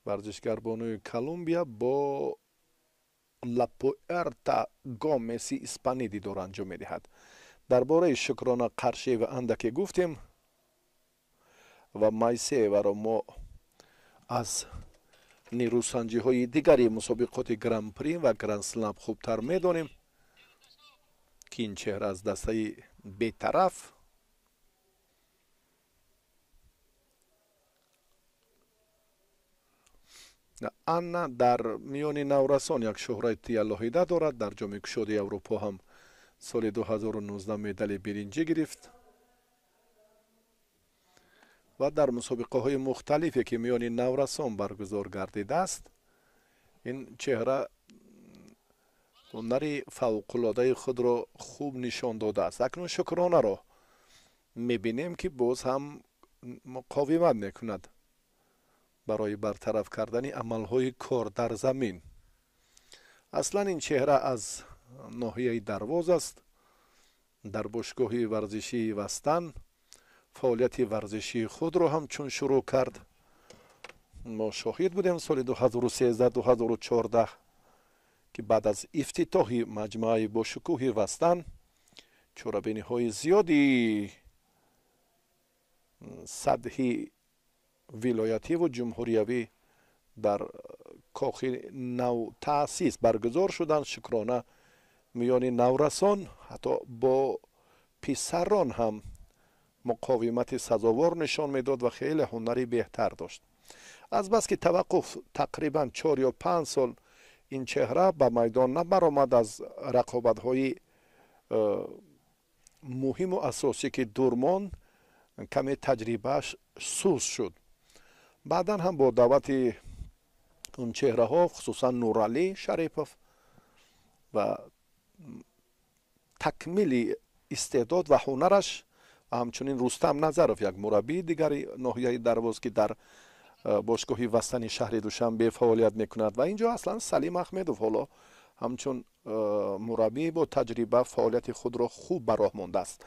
Варзишгарбонуи Колумбия бо Лапуэрта Гомеси испанӣ дидор анҷом медиҳад. Дар бораи Шукрона Қаршиева андаке гуфтем ва Майсееваро мо аз нерӯсанҷиҳои дигари мусобиқоти Гран-при ва Гранд-слам хубтар медонем, ки ин чеҳра аз дастаи бетараф Анна дар миёни наврасон як шӯҳрати алоҳида дорад. Дар ҷоми кушоди Аврупо ҳам соли 2019 медали биринҷӣ гирифт ва дар мусобиқаҳои мухталифе, ки миёни наврасон баргузор гардидааст, ин чеҳра ҳунари фавқулодаи худро хуб нишон додааст. Акнун Шукронаро мебинем, ки боз ҳам муқовимат мекунад барои бартараф кардани амалҳои кор дар замин. Аслан ин чеҳра аз ноҳияи Дарвоз аст. Дар бошгоҳи варзишии Вастан фаъолияти варзишии худро ҳам чун шурӯъ кард, мо шоҳид будем соли 2013-2014, ки баъд аз ифтитоҳи маҷмӯаи бошукӯҳи Вастан чорабиниҳои зиёди сатҳи вилоятиву ҷумҳуриявӣ дар кохи навтаъсис баргузор шуданд. Шукрона миёни наврасон, ҳатто бо писарон ҳам муқовимати сазовор нишон медод ва хеле ҳунари беҳтар дошт. Азбаски таваққуф тақрибан 4 ё 5 сол ин чеҳра ба майдон набаромад, аз рақобатҳои муҳиму асосӣ, ки дур монд, каме таҷрибааш суст шуд. Баъдан ҳам бо даъвати он чеҳраҳо, хусусан Нуралӣ Шарипов, ва такмили истеъдод ва ҳунараш, ва ҳамчунин Рустам Назаров, як мураббии дигари ноҳияи Дарвоз, ки дар бошгоҳи Вастани шаҳри Душанбе фаъолият мекунад, ва инҷо аслан Салим Аҳмедов ҳоло ҳамчун мураббӣ бо таҷриба фаъолияти худро хуб ба роҳ мондааст.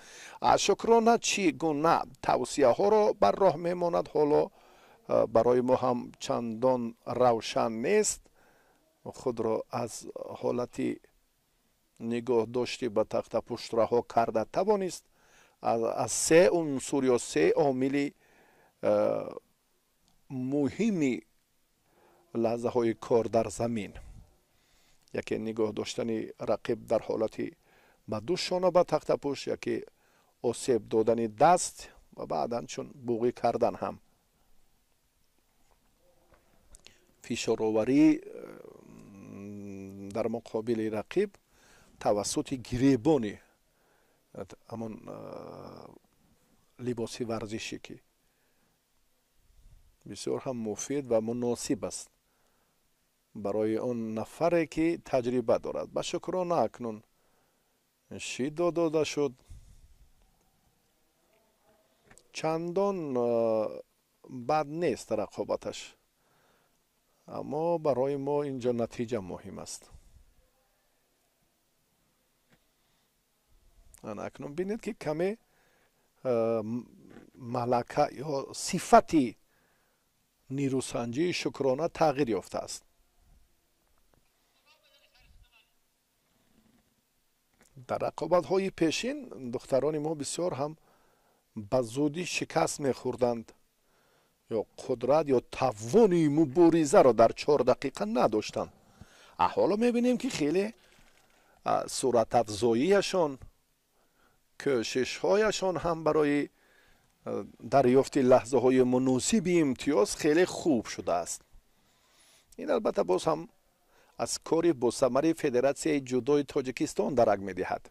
Шукрона чӣ гуна тавсияҳоро бар роҳ мемонад, ҳоло барои мо ҳам чандон равшан нест. Худро аз ҳолати нигоҳдошти ба тахтапушт раҳо карда тавонист. Аз се унсур ё се омили муҳими лаҳзаҳои кор дар замин, яке нигоҳ доштани рақиб дар ҳолати ба ду шона ба тахтапушт, яке осеб додани даст ва баъдан чун буғӣ кардан ҳам фишороварӣ дар муқобили рақиб тавассути гиребони ҳамон либоси варзишӣ, ки бисёр ҳам муфид ва муносиб аст барои он нафаре, ки таҷриба дорад. Ба Шукрона акнун шидо дода шуд. Чандон бад нест рақобаташ, аммо барои мо инҷо натиҷа муҳим аст. Ана акнун бинед, ки каме малака ё сифати нерӯсанҷии Шукрона тағйир ёфтааст. Дар рақобатҳои пешин духтарони мо бисёр ҳам ба зудӣ шикаст мехӯрданд ё қудрат ё тавони муборизаро дар 4 дақиқа надоштанд. Ҳоло мебинем, ки хеле суратафзоияшон, кӯшишҳояшон ҳам барои дарёфти лаҳзаҳои муносиби имтиёз хеле хуб шудааст. Ин албатта боз ҳам аз кори босамари Федератсияи ҷудои Тоҷикистон дарак медиҳад,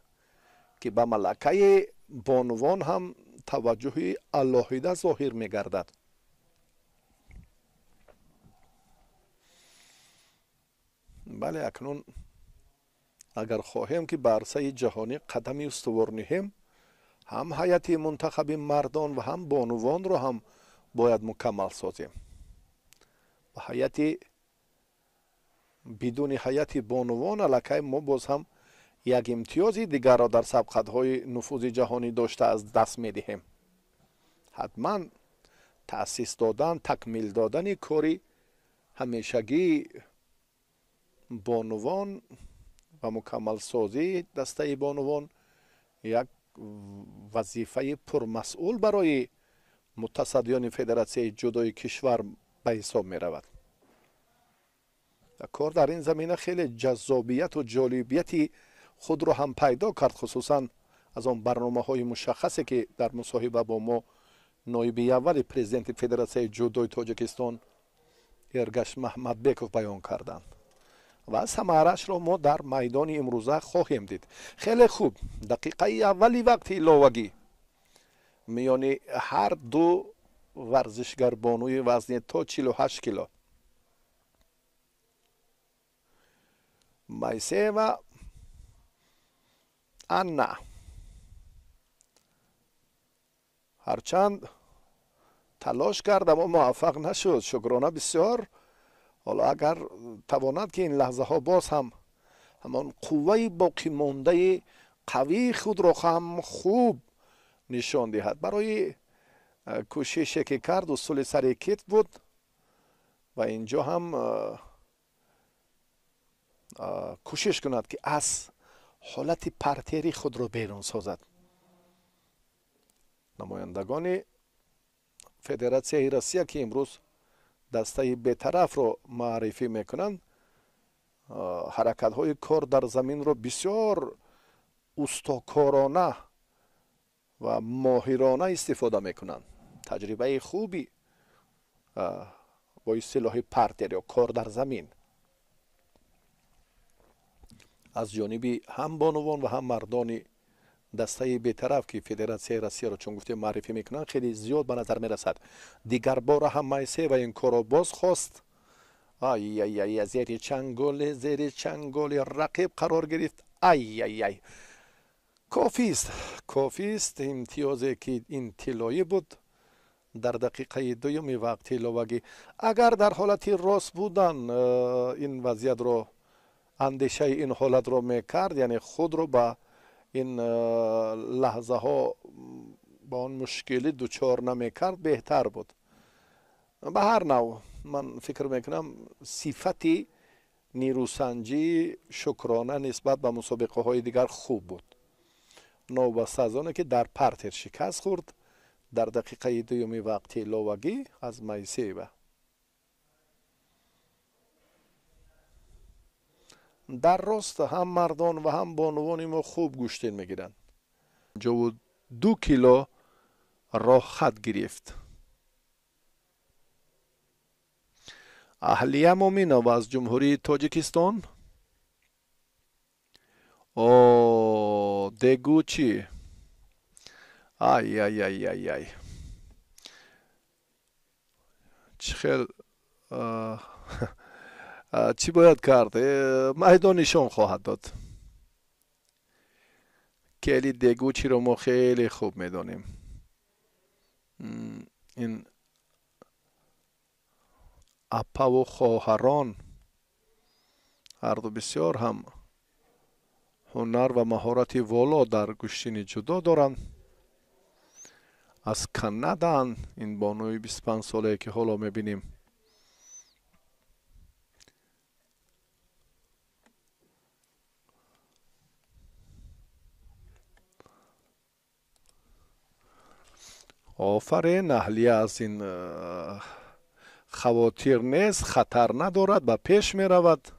ки ба малакаи бонувон ҳам таваҷҷӯҳи алоҳида зоҳир мегардад. Бале, акнун агар хоҳем, ки ба арсаи ҷаҳонӣ қадами устувор ниҳем, ҳам ҳайати мунтахаби мардон ва ҳам бонувонро ҳам бояд мукаммал созем. Ба ҳайати бидуни ҳайати бонувон аллакай мо боз ҳам як имтиёзи дигарро дар сабқатҳои нуфузи ҷаҳонӣ дошта аз даст медиҳем. Ҳатман таъсис додан, такмил додани кори ҳамешагии бонувон ва мукаммалсозии дастаи бонувон як вазифаи пурмасъул барои мутасаддиёни федератсияи ҷудои кишвар ба ҳисоб меравад. Кор дар ин замина хеле ҷаззобияту ҷолибияти худро ҳам пайдо кард, хусусан аз он барномаҳои мушаххасе ки дар мусоҳиба бо мо ноиби аввали президенти федератсияи ҷудои Тоҷикистон Эргаш Маҳмадбеков баён карданд ва самарашро мо дар майдони имрӯза хоҳем дид. Хеле хуб, дақиқаи аввали вақти иловагӣ миёни ҳар ду варзишгарбонуи вазни то 48 кило Майсеева Анна ҳарчанд талош кард, аммо муваффақ нашуд. Шукрона бисёр. Ҳоло агар тавонад ки ин лаҳзаҳо боз ҳам ҳамон қувваи боқимондаи қавии худро ҳам хуб нишон диҳад. Барои кӯшише ки кард, усули сари китф буд ва инҷо ҳам кӯшиш кунад ки аз ҳолати партери худро берун созад. Намояндагони федератсияи Россия ки имрӯз дастаи бетарафро маърифӣ мекунанд, ҳаракатҳои кор дар заминро бисёр устокорона ва моҳирона истифода мекунанд. Таҷрибаи хуби бо истилоҳи партер ё кор дар замин аз ҷониби ҳам бонувон ва ҳам мардони дастаи бетараф ки федератсияи Россияро чун гуфтем маърифӣ мекунанд, хеле зиёд ба назар мерасад. Дигар бора ҳам Майсеева ин корро боз хост. Ай-яй-яй, зери чанголи рақиб қарор гирифт. Ай-яй-яй, кофист, кофист. Имтиёзе ки ин тиллоӣ буд дар дақиқаи дуюми вақти иловагӣ. Агар дар ҳолати рост будан ин вазъиятро, андешаи ин ҳолатро мекард, яъне худро ба ин лаҳзаҳо ба он мушкилӣ дучор намекард, беҳтар буд. Ба ҳар нав ман фикр мекунам сифати нерӯсанҷии Шукрона нисбат ба мусобиқаҳои дигар хуб буд. Новобаста аз оне ки дар партер шикаст хӯрд дар дақиқаи дуюми вақти иловагӣ аз Майсеева. Дар рост ҳам мардон ва ҳам бонувони мо хуб гӯштин мегиранд. 52 кило роҳхат гирифт. Аҳлия Муминова аз Ҷумҳурии Тоҷикистон. О, Дегучи. Ай ай ай ай ай, чӣ хел чӣ бояд кард? Майдон нишон хоҳад дод. Кели Дегучиро мо хеле хуб медонем. Ин апаву хоҳарон ҳарду бисёр ҳам ҳунар ва маҳорати воло дар гӯштини ҷудо доранд. Аз Канадаанд ин бонуи 25 солае ки ҳоло мебинем. Офарин, Аҳлия аз ин хавотир нест, хатар надорад, ба пеш меравад.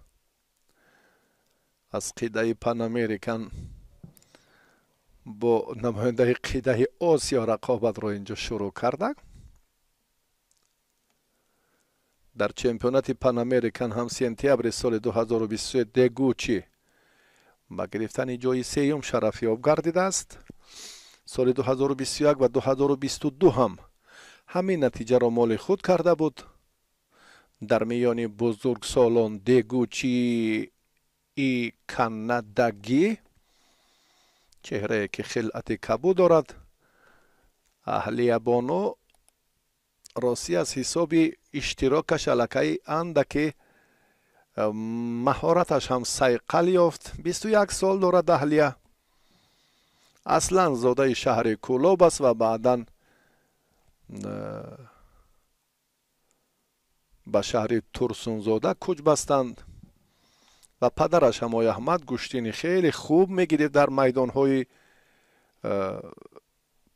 Аз қидаи Панамерикан бо намояндаи қидаи Осиё рақобатро инҷо шурӯъ карда. Дар чемпионати Панамерикан ҳам сентябри соли 2023 Дегучи ба гирифтани ҷои сеюм шарафёб гардидааст. Соли 2021 ва 2022 ҳам ҳамин натиҷаро моли худ карда буд. Дар миёни бузургсолон Дегучии канадагӣ, чеҳрае ки хилъати кабуд дорад, Аҳлия бону ростӣ аз ҳисоби иштирокаш аллакай андаке маҳораташ ҳам сайқал ёфт. 21 сол дорад Аҳлия. Аслан зодаи шаҳри Кӯлоб аст ва баъдан Ба шаҳри Турсунзода кӯч бастанд ва падараш ҳамои Аҳмад гӯштини хеле хуб мегирифт дар майдонҳои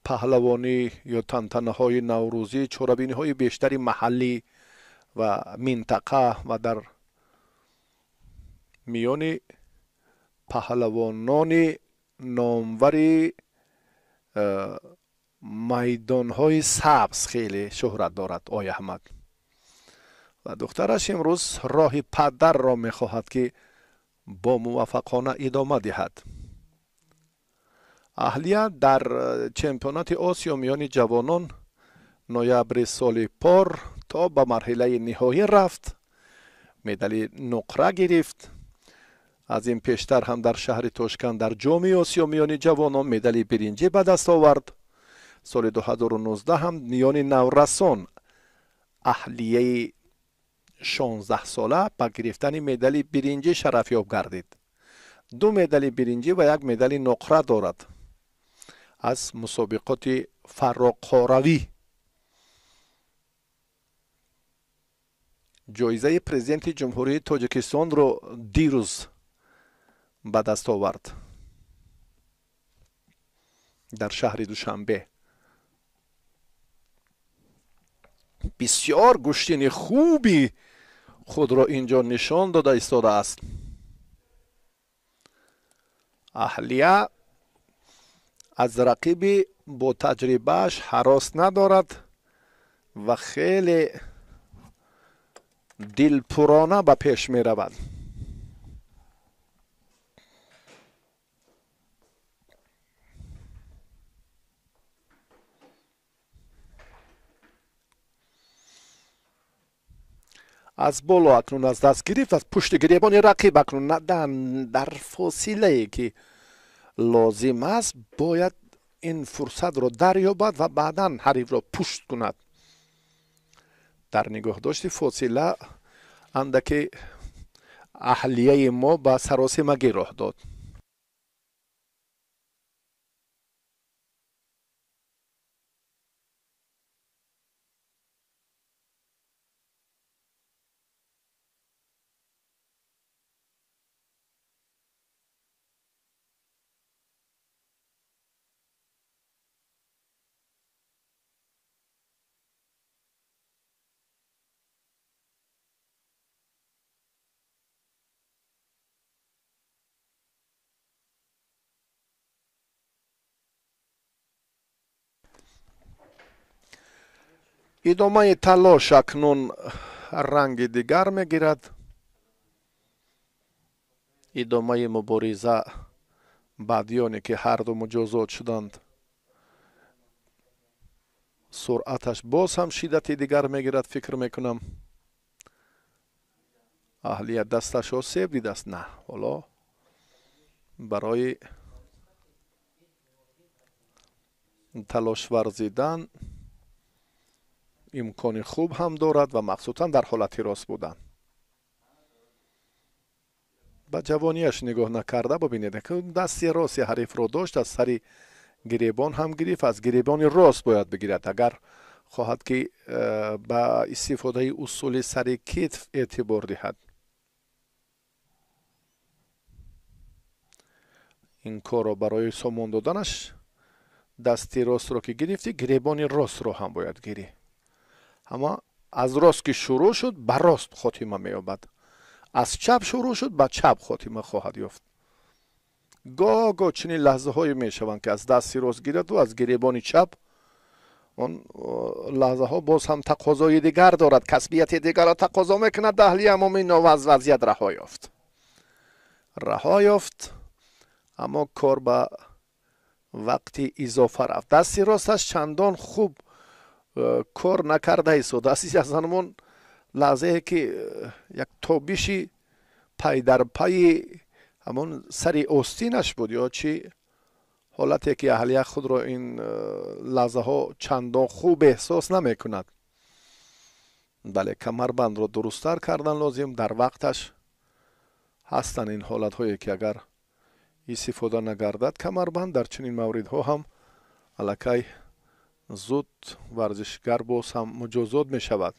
паҳлавонӣ ё тантанаҳои наврӯзӣ, чорабиниҳои бештари маҳаллӣ ва минтақа ва дар миёни паҳлавонони номвари майдонҳои сабз хеле шӯҳрат дорад ой Аҳмад. Ва духтараш имрӯз роҳи падарро мехоҳад, ки бо муваффақона идома диҳад. Аҳлия дар чемпионати Осиё миёни ҷавонон ноябри соли пор то ба марҳилаи ниҳоӣ рафт, медали нуқра гирифт. Аз ин пештар ҳам дар шаҳри Тошканд дар ҷоми Осиё миёни ҷавонон медали биринҷӣ ба даст овард. Соли 2019 ҳам миёни наврасон аҳлияи 16 сола ба гирифтани медали биринҷӣ шарафёб гардид. 2 медали биринҷӣ ва 1 медали нуқра дорад аз мусобиқоти фарроқоравӣ. Ҷоизаи президенти Ҷумҳурии Тоҷикистонро дирӯз ба даст овард дар шаҳри Душанбе. Бисёр гӯштини хуби худро инҷо нишон дода истодааст. Аҳлия аз рақиби бо таҷрибааш ҳарос надорад ва хеле дилпурона ба пеш меравад. Аз боло акнун аз даст гирифт, аз пушти гиребони рақиб акнун дар фосилае ки лозим аст бояд ин фурсатро дарёбад ва баъдан ҳарифро пушт кунад. Дар нигоҳдошти фосила андаке аҳлияи мо ба саросимагӣ роҳ дод. Идомаи талош акнун ранги дигар мегирад. Идомаи мубориза баъди оне ки ҳарду муҷозот шуданд, суръаташ боз ҳам шиддати дигар мегирад, фикр мекунам. Аҳлия дасташ осеб дидааст. На, ҳоло барои талош варзидан имкони хуб ҳам дорад ва махсусан дар ҳолати рост будан. Ба ҷавонияш нигоҳ накарда бибинед, дасти рости ҳарифро дошт, аз сари гиребон ҳам гирифт, аз гиребони рост бояд бигирад агар хоҳад ки ба истифодаи усули сари китф эътибор диҳад. Ин корро барои сомон доданаш дасти ростро ки гирифтӣ, гиребони ростро ҳам бояд гирӣ. Аммо аз рост ки шурӯъ шуд, ба рост хотима меёбад. Аз чап шурӯъ шуд, ба чап хотима хоҳад ёфт. Гоҳ гоҳ чунин лаҳзаҳое мешаванд, ки аз дасти рост гираду аз гиребони чап. Он лаҳзаҳо боз ҳам тақозои дигар дорад, касбияти дигарро тақозо мекунад. Аҳлия Муминова аз вазъият раҳо ёфт. Раҳо ёфт, аммо кор ба вақти изофа рафт. Дасти росташ чандон хуб кор накарда истодааст. Аз ҳамон лаҳзае ки як тобиши пайдарпайи ҳамон сари остинаш буд ё чӣ ҳолате ки аҳлия худро ин лаҳзаҳо чандон хуб эҳсос намекунад. Бале, камарбандро дурусттар кардан лозим. Дар вақташ ҳастанд ин ҳолатҳое ки агар истифода нагардад камарбанд, дар чунин мавридҳо ҳам аллакай зуд варзишгар боз ҳам муҷозот мешавад.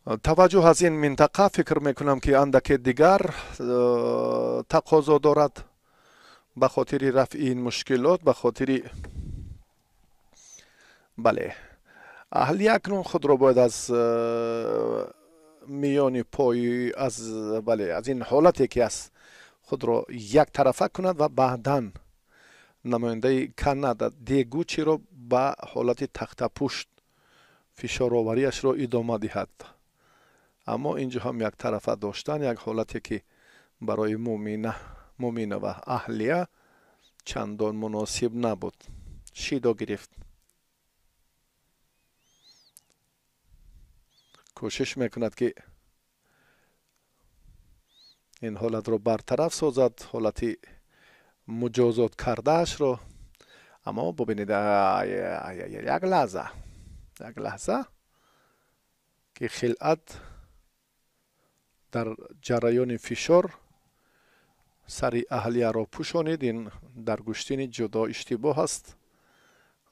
Таваҷҷӯҳ аз ин минтақа фикр мекунам, ки андаке дигар тақозо дорад ба хотири рафъи ин мушкилот, ба хотири бале, аҳлия акнун худро бояд аз миёни пой, аз бале, аз ин ҳолате ки аст худро яктарафа кунад ва баъдан намояндаи Канада Дегучиро ба ҳолати тахтапушт фишоровариашро идома диҳад. Аммо инҷо ҳам яктарафа доштан як ҳолате ки барои Муминова аҳлия чандон муносиб набуд. Шидо гирифт. Кӯшиш мекунад, ки ин ҳолатро бартараф созад, ҳолати муҷозот кардаашро. Аммо бубинед, як лаҳза, як лаҳза ки хилъат дар ҷараёни фишор сари аҳлияро пӯшонид. Ин дар гӯштини ҷудо иштибоҳ аст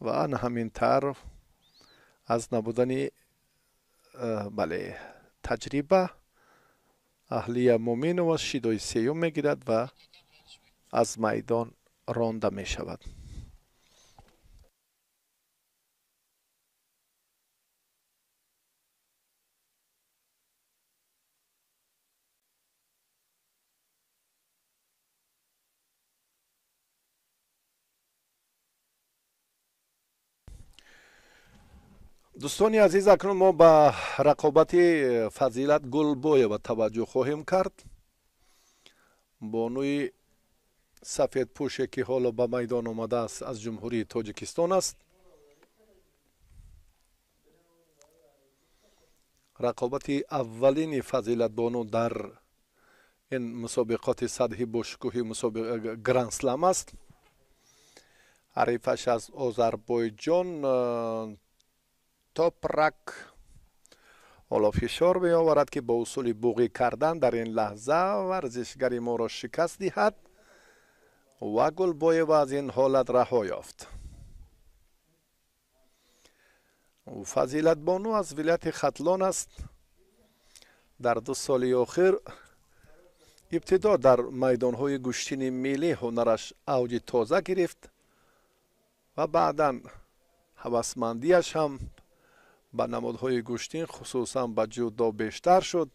ва ана ҳамин тавр аз набудани бале таҷриба аҳлия Муминова шидои сеюм мегирад ва аз майдон ронда мешавад. Дӯстони азиз, акнун мо ба рақобати Фазилат Гулбоева таваҷҷӯҳ хоҳем кард. Бонуи сафедпӯше ки ҳоло ба майдон омадааст аз Ҷумҳурии Тоҷикистон аст. Рақобати аввалини Фазилатбону дар ин мусобиқоти сатҳи бошукӯҳи Грандслам аст. Ҳарифаш аз Озарбойҷон Топрак ҳоло фишор меоварад, ки бо усули буғӣ кардан дар ин лаҳза варзишгари моро шикаст диҳад ва Гулбоева аз ин ҳолат раҳо ёфт. Фазилатбону аз вилояти Хатлон аст. Дар 2 соли охир ибтидо дар майдонҳои гӯштини миллӣ ҳунараш авҷи тоза гирифт ва баъдан ҳавасмандиаш ҳам ба намудҳои гӯштин, хусусан ба ҷудо бештар шуд.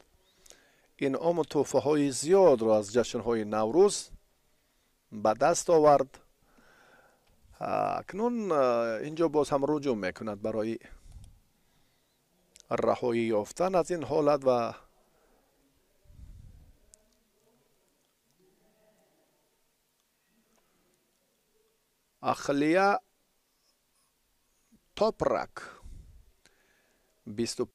Инъому тӯҳфаҳои зиёдро аз ҷашнҳои Наврӯз ба даст овард. Акнун инҷо боз ҳам руҷӯъ мекунад барои раҳоӣ ёфтан аз ин ҳолат ва Ахлия Топрак 25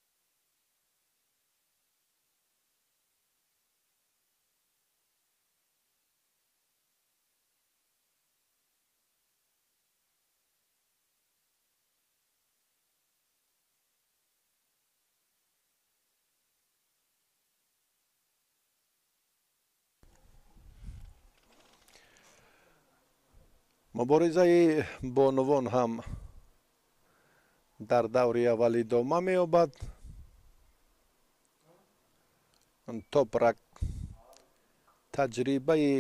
Муборизаи бонувон ҳам дар даври аввал идома меёбад. Топрак таҷрибаи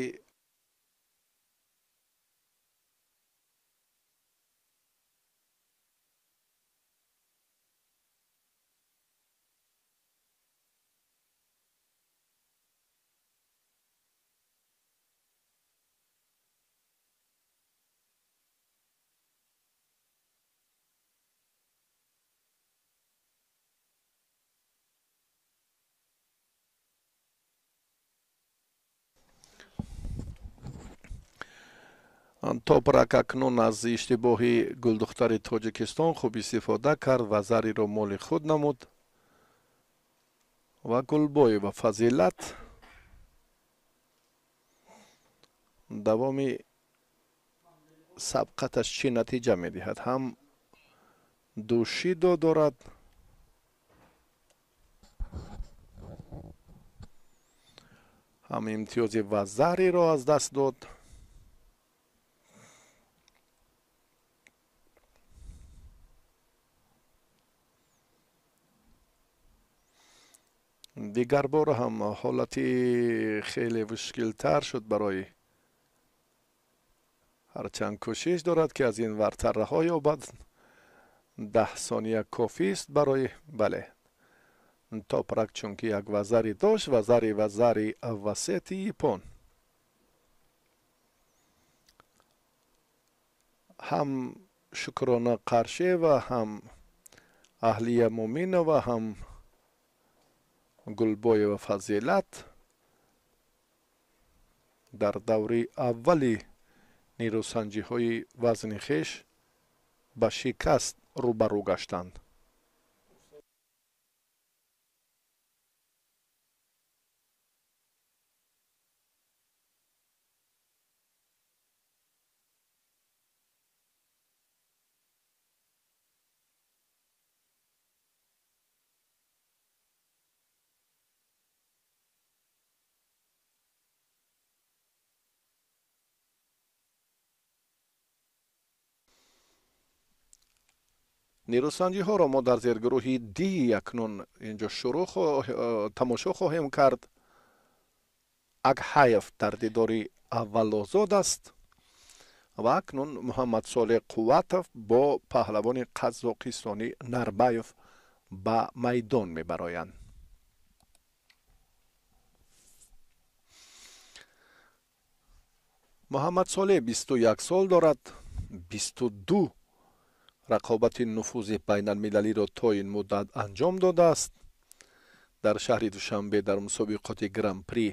Топрак акнун аз иштибоҳи гулдухтари Тоҷикистон хуб истифода кард ва зариро моли худ намуд ва Гулбоева Фазилат давоми сабқаташ чӣ натиҷа медиҳад? Ҳам душидо дорад, ҳам имтиёзи вазариро аз даст дод. Дигар бор ҳам ҳолати хеле мушкилтар шуд барои, ҳарчанд кӯшиш дорад, ки аз ин вартар раҳо ёбад. 10 сония кофист барои, бале, Топрак, чунки як вазари дошт, вазари васети япон. Ҳам Шукрона Қаршева, ҳам Аҳлия Муминова, ҳам Гулбоева Фазилат дар даври аввали нерӯсанҷиҳои вазни хеш ба шикаст рӯбарӯ гаштанд. Нерӯсанҷиҳоро мо дар зергурӯҳи Ди акнун инҷо шурӯъ тамошо хоҳем кард. Агҳаев дар дидори аввал озод аст ва акнун Муҳаммадсолеҳ Қувватов бо паҳлавони қазоқистонӣ Нарбаев ба майдон мебароянд. Муҳаммадсолеҳ 21 сол дорад, 22 рақобати нуфузи байналмилалиро то ин муддат анҷом додааст. Дар шаҳри Душанбе дар мусобиқоти Гран-при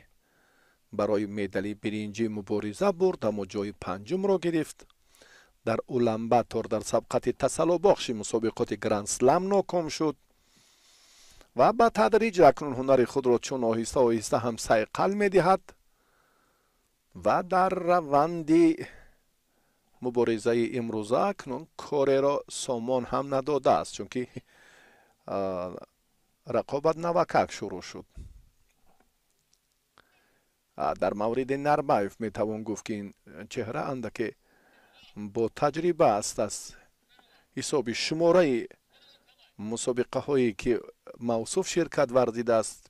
барои медали биринҷӣ мубориза бурд, аммо ҷои панҷумро гирифт. Дар Уланбатор дар сабқати тасаллобахши мусобиқоти Гранд-слам ноком шуд ва ба тадриҷ акнун ҳунари худро чун оҳиста оҳиста ҳам сайқал медиҳад ва дар раванди муборизаи имрӯза акнун кореро сомон ҳам надодааст, чунки рақобат навакак шурӯъ шуд. Дар мавриди Нарбаев метавон гуфт, ки ин чеҳра андаке бо таҷриба аст аз ҳисоби шумораи мусобиқаҳое ки мавсуф ширкат варзидааст,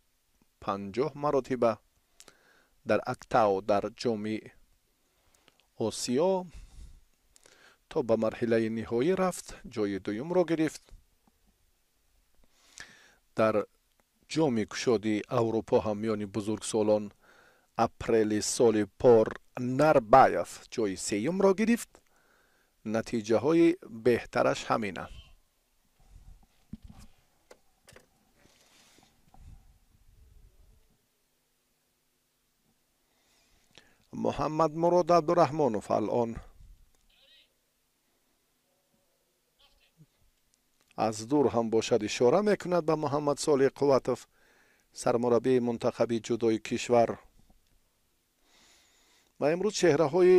50 маротиба дар Актао дар ҷоми Осиё то ба марҳилаи ниҳоӣ рафт, ҷои дуюмро гирифт. Дар ҷоми кушоди Аврупо ҳам миёни бузургсолон апрели соли пор Нарбаев ҷои сеюмро гирифт. Натиҷаҳои беҳтараш ҳаминанд. Муҳаммадмурод Абдураҳмонов алон аз дур ҳам бошад ишора мекунад ба Муҳаммадсолеҳ Қувватов, сармураббии мунтахаби ҷудои кишвар. Ва имрӯз чеҳраҳои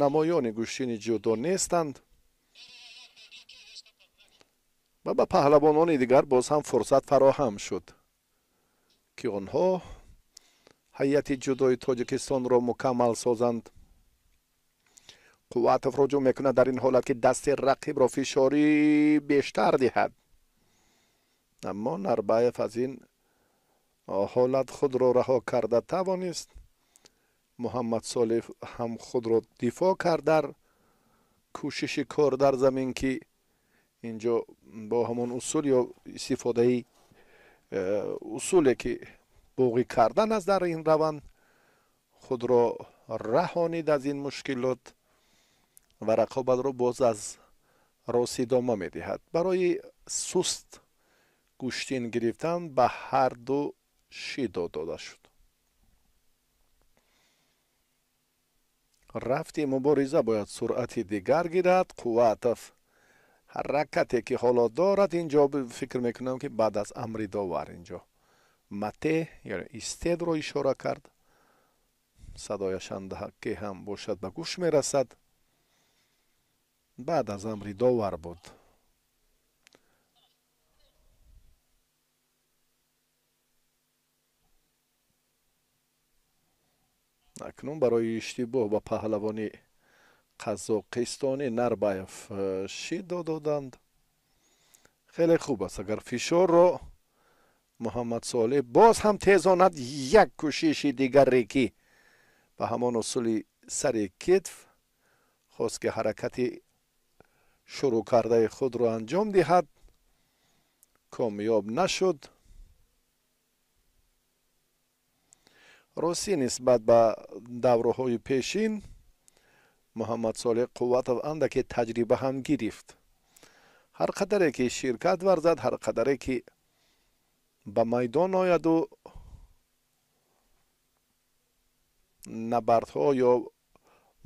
намоёни гӯштини ҷудо нестанд ва ба паҳлавонони дигар боз ҳам фурсат фароҳам шуд, ки онҳо ҳайати ҷудои Тоҷикистонро мукаммал созанд. Қувватов рӯҷӯъ мекунад дар ин ҳолат, ки дасти рақибро фишорӣ бештар диҳад, аммо Нарбаев аз ин ҳолат худро раҳо карда тавонист. Муҳаммадсолеҳ ҳам худро дифоъ кард дар кӯшиши кор дар замин, ки инҷо бо ҳамон усул ё истифодаи усуле ки боғӣ кардан аст дар ин раванд худро раҳонид аз ин мушкилот ва рақобатро боз аз рост идома медиҳад. Барои суст гӯштин гирифтан ба ҳар ду шидо дода шуд. Рафти мубориза бояд суръати дигар гирад. Қувватов ҳаракате ки ҳоло дорад инҷо, фикр мекунам, ки баъд аз амри довар инҷо мате яъне истедро ишора кард. Садояш андаке ҳам бошад ба гӯш мерасад. Баъд аз амри довар буд. Акнун барои иштибоҳ ба паҳлавони қазоқистонӣ Нарбаев шидо доданд. Хеле хуб аст агар фишорро Муҳаммадсолеҳ боз ҳам тезонад як кӯшиши дигаре, ки ба ҳамон усули сари китф хост, ки ҳаракати шурӯъ кардаи худро анҷом диҳад, комёб нашуд. Ростӣ, нисбат ба давраҳои пешин Муҳаммадсолеҳ Қувватов андаке таҷриба ҳам гирифт. Ҳар қадаре ки ширкат варзад, ҳар қадаре ки ба майдон ояду набардҳо ё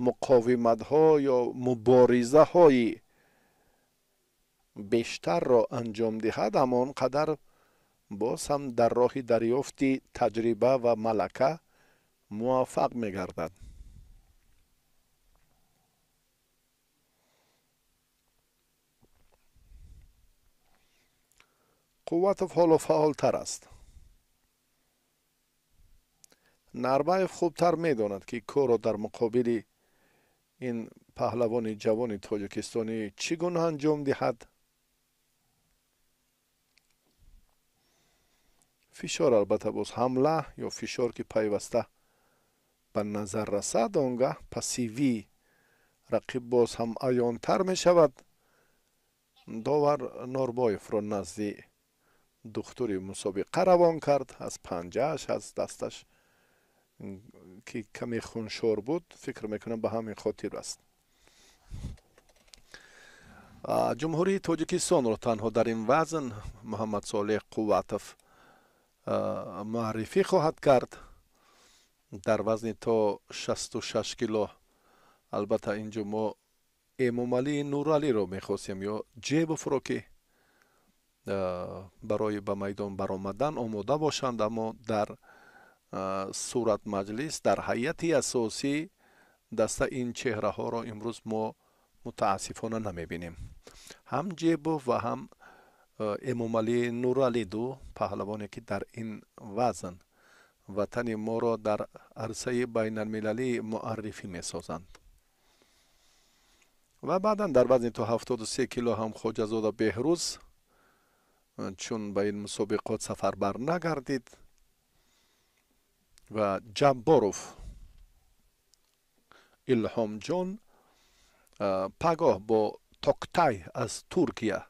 муқовиматҳо ё муборизаҳои бештарро анҷом диҳад, ҳамон қадар боз ҳам дар роҳи дарёфти таҷриба ва малака муваффақ мегардад. Қувватов ҳоло фаъолтар аст. Нарбаев хубтар медонад, ки корро дар муқобили ин паҳлавони ҷавони тоҷикистонӣ чӣ гуна анҷом диҳад. Фишор, албатта, боз ҳамла ё фишор ки пайваста ба назар расад, он гаҳ пассивии рақиб боз ҳам аёнтар мешавад. Довар Норбоевро назди духтури мусобиқа равон кард. Аз панҷааш, аз дасташ, ки каме хуншор буд, фикр мекунам, ба ҳамин хотир аст. Ҷумҳурии Тоҷикистонро танҳо дар ин вазн Муҳаммадсолеҳ Қувватов муаррифӣ хоҳад кард дар вазни то 66 кило. Албатта, инҷо мо Эмомалии Нуралиро мехостем ё Ҷебовро, ки барои ба майдон баромадан омода бошанд, аммо дар суратмаҷлис, дар ҳайати асосӣ даста ин чеҳраҳоро имрӯз мо мутаассифона намебинем. Ҳам Ҷебов ва ҳам Эмомалӣ Нуралӣ, ду паҳлавоне, ки дар ин вазн ватани моро дар арсаи байналмилалӣ муаррифӣ месозанд. Ва баъдан дар вазни то 73 кило ҳам Хоҷазода Беҳрӯз, чун ба ин мусобиқот сафарбар нагардид, ва Ҷабборов Илҳомҷон пагоҳ бо Токтай аз Туркия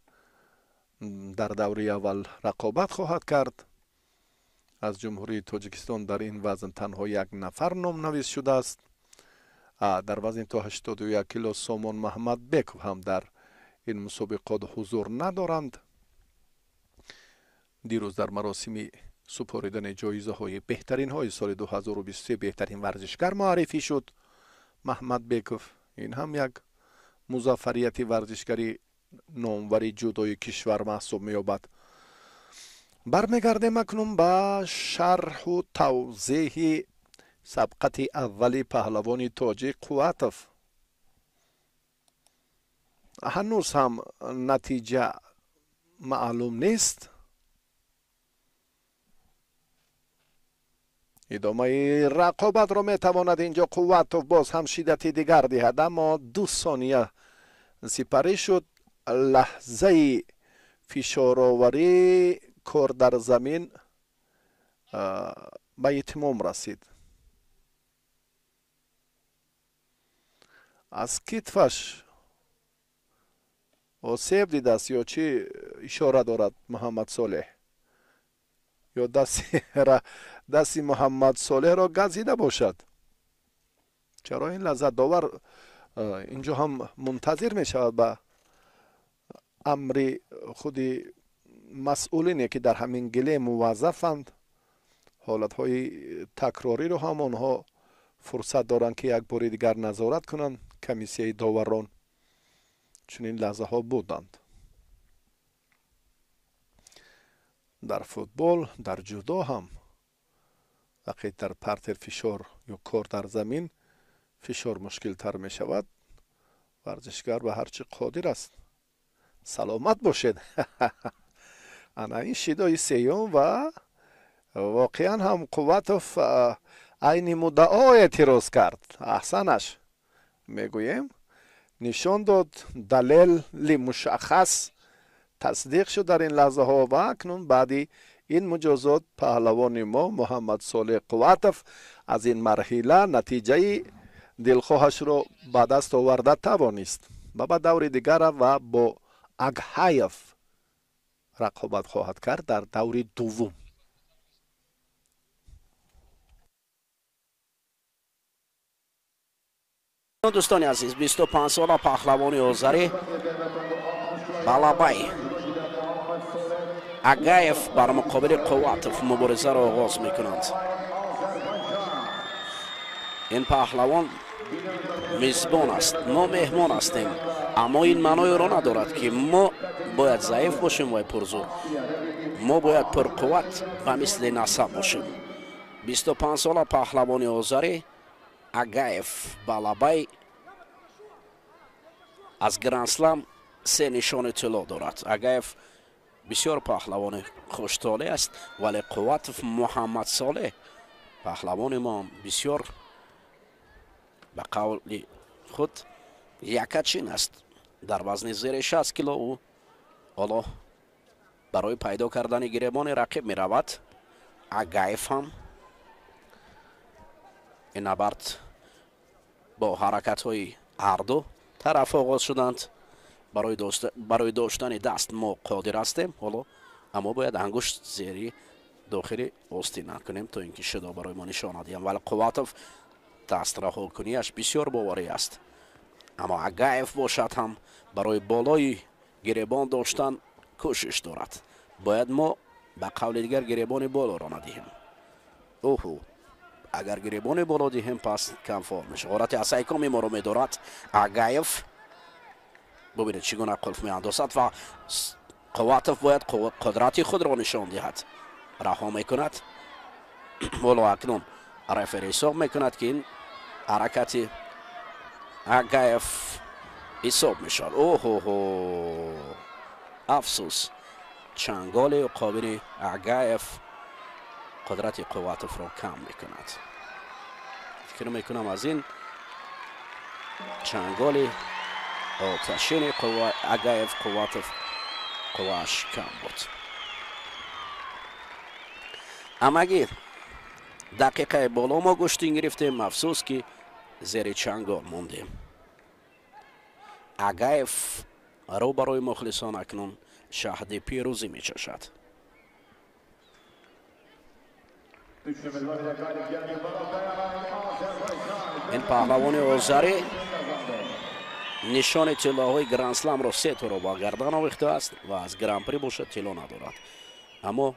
дар давраи аввал рақобат хоҳад кард. Аз Ҷумҳурии Тоҷикистон дар ин вазн танҳо як нафар номнавис шудааст. Дар вазни то 81 кило Сомон Маҳмадбеков ҳам дар ин мусобиқот ҳузур надоранд. Дирӯз дар маросими супоридани ҷоизаҳои беҳтаринҳои соли 2023 беҳтарин варзишгар муаррифӣ шуд Маҳмадбеков. Ин ҳам як музаффарияти варзишгари номвари ҷудои кишвар маҳсуб меёбад. Бармегардем акнун ба шарҳу тавзеҳи сабқати аввали паҳлавони тоҷик Қувватов. Ҳанӯз ҳам натиҷа маълум нест. Идомаи рақобатро метавонад инҷо Қувватов боз ҳам шиддати дигар диҳад, аммо 2 сония сипарӣ шуд. Лаҳзаи фишороварӣ кор дар замин ба итмом расид. Аз китфаш осеб дидааст ё чӣ ишора дорад Муҳаммадсолеҳ? Ё дасти Муҳаммадсолеҳро газида бошад? Чаро ин лаҳза довар инҷо ҳам мунтазир мешавад ба амри худи масъулине, ки дар ҳамин гиле муваззафанд. Ҳолатҳои такрориро ҳам онҳо фурсат доранд, ки як бори дигар назорат кунанд. Комиссияи доварон чунин лаҳзаҳо буданд дар футбол, дар ҷудо ҳам. Вақте дар партер фишор ё кор дар замин фишор мушкилтар мешавад, варзишгар ба ҳар чӣ қодир аст. Саломат бошед. Ана ин шидои сеюм ва воқеан ҳам Қувватов айни муддао эътироз кард. Аҳсанаш мегӯем, нишон дод, далели мушаххас тасдиқ шуд дар ин лаҳзаҳо. Ва акнун баъди Ин муҷозот паҳлавони мо Муҳаммад Солеҳ Қувватов аз ин марҳила натиҷаи дилхоҳашро ба даст оварда тавонист ва ба даври дигар ва бо Агҳаев рақобат хоҳад кард дар даври дуввум. Дӯстони азиз, 25 сола паҳлавони озарӣ Балабай Агаев бар муқобили Қувватов муборизаро оғоз мекунанд. Ин паҳлавон мизбон аст, мо меҳмон ҳастем, аммо ин маъноеро надорад, ки мо бояд заиф бошем ва пурзур. Мо бояд пурқувват ва мисли насаб бошем. 25 сола паҳлавони озарӣ Агаев Балабай аз Гранд-Слам 3 нишони тилло дорад. Агаев бисёр паҳлавони хуштолеъ аст, вале Қувватов Муҳаммад Солеҳ паҳлавони мо бисёр ба қавли худ якачин аст. Дар вазни зери 60 кило ӯ ҳоло барои пайдо кардани гиребони рақиб меравад. Агаев ҳам ин набард бо ҳаракатҳои ҳарду тараф оғоз шуданд. Барои доштани даст мо қодир ҳастем ҳоло, аммо бояд ангушт зери дохили остин накунем, то ин ки шидо барои мо нишона диҳам. Вале Қувватов даст раҳокунияш бисёр боварӣ аст, аммо Агаев бошад ҳам барои болои гиребон доштан кӯшиш дорад. Бояд мо ба қавли дигар гиребони болоро надиҳем. Оҳу, агар гиребони боло диҳем, пас камфор мешавад. Ғорати асайкоми моро медорад Агаев. Бубинед, чӣ гуна қулф меандозад ва Қувватов бояд қудрати худро нишон диҳад. Раҳо мекунад. Ҳоло акнун рефери ҳисоб мекунад, ки ин ҳаракати Агаев ҳисоб мешавад. Оҳоҳо, афсӯс, чанголи уқобини Агаев қудрати Қувватовро кам мекунад. Фикр мекунам, аз ин чанголи оташини Агаев Қувватов қуввааш кам буд. Амагӣ дақиқаи боло мо гӯштин гирифтем, афсӯс, ки зери чангол мондем. Агаев рӯ барои мухлисон акнун шаҳди пирӯзӣ мечашад. Ин паҳлавони озарӣ нишони тиллоҳои Гранд-Сламро 3 торо ба гардан овехтааст ва аз Гран-при бошад тилло надорад, аммо